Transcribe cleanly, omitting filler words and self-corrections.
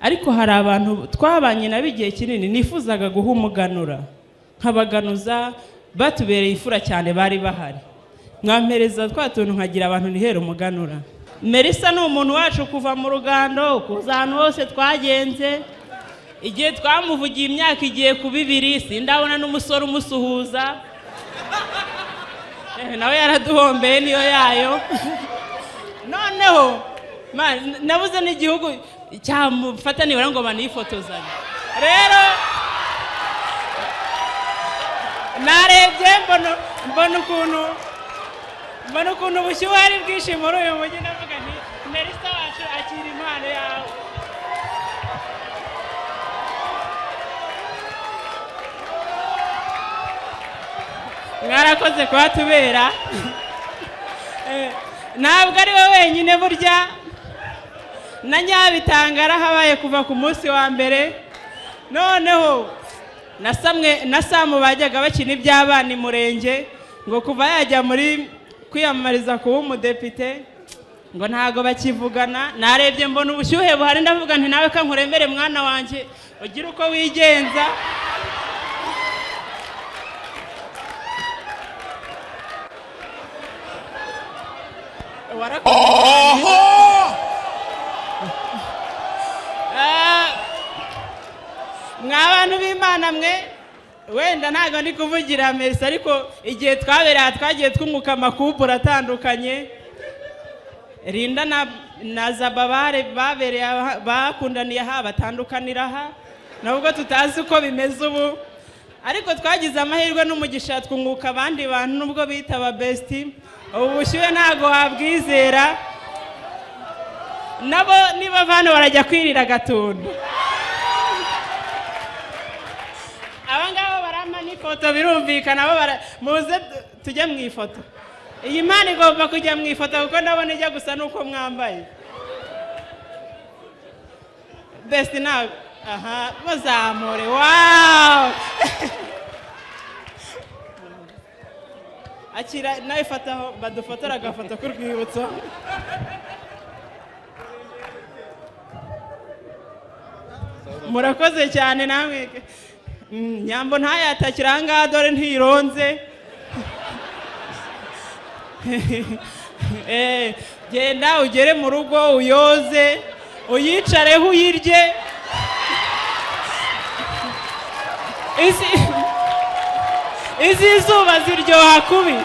Ariko hari abantu twabanye nabo igihe kinini nifuzaga guha umuganura, nkabaganuza, batubereye ifura cyane, bari bahari. Mwampereza twa tuntu nkagira abantu nihera umuganura. Melissa ni umuntu wacu kuva mu rugando kuza ahantu hose twagenze. Igihe twamuvugiye imyaka igiye kuba 2, sindabona n'umusore umusuhuza. Nawe yaraduhombeye niyo yayo. Noneho nabuze n'igihugu cyamufata nibura ngo banifotozanye. Rero narebye mbona ukuntu ubushyuhe ari bwinshi muri uyu mujyi, ndavuga nti Melissa wacu akira impano yawe. Mwarakoze kuhatubera. Ntabwo ari we wenyine, burya na Nyabitanga arahabaye kuva ku munsi wa mbere. Noneho na Samu bajyaga bakina iby'abana i Murenge, ngo kuva yajya muri kwiyamamariza kuba umudepite ngo ntago bakivugana. Narebye mbona ubushyuhe buhari, ndavuga nti nawe ka nkuremere mwana wanjye, ugire uko wigenza. Mwa bantu b'Imana mwe, wenda ntago ndi kuvugira Melissa, ariko igihe twabereye twagiye twunguka amakubura atandukanye. Linda na Zababare babereye aha, bakundaniye aha, batandukanira aha, nubwo tutazi uko bimeze ubu, ariko twagize amahirwe n'umugisha twunguka abandi bantu nubwo bitaba bestie. Ubu bushyuhe ntago wabwizera, nabo niba hano barajya kwirira agatunda. Aba ngaba barampa n'ifoto, birumvikana, bo muze tujye mu ifoto. Iyi mpano igomba kujya mu ifoto kuko ndabona ijya gusa n'uko mwambaye. Best ntabwo aha muzamure, wow! Akira nawe, fataho badufotora agafoto k'urwibutso. Murakoze cyane namwe. Nyambo ntayatakira aha ngaha, dore ntironze. Genda ugere mu rugo uyoze, uyicareho, uyirye. Izi zuba ziryoha kubi.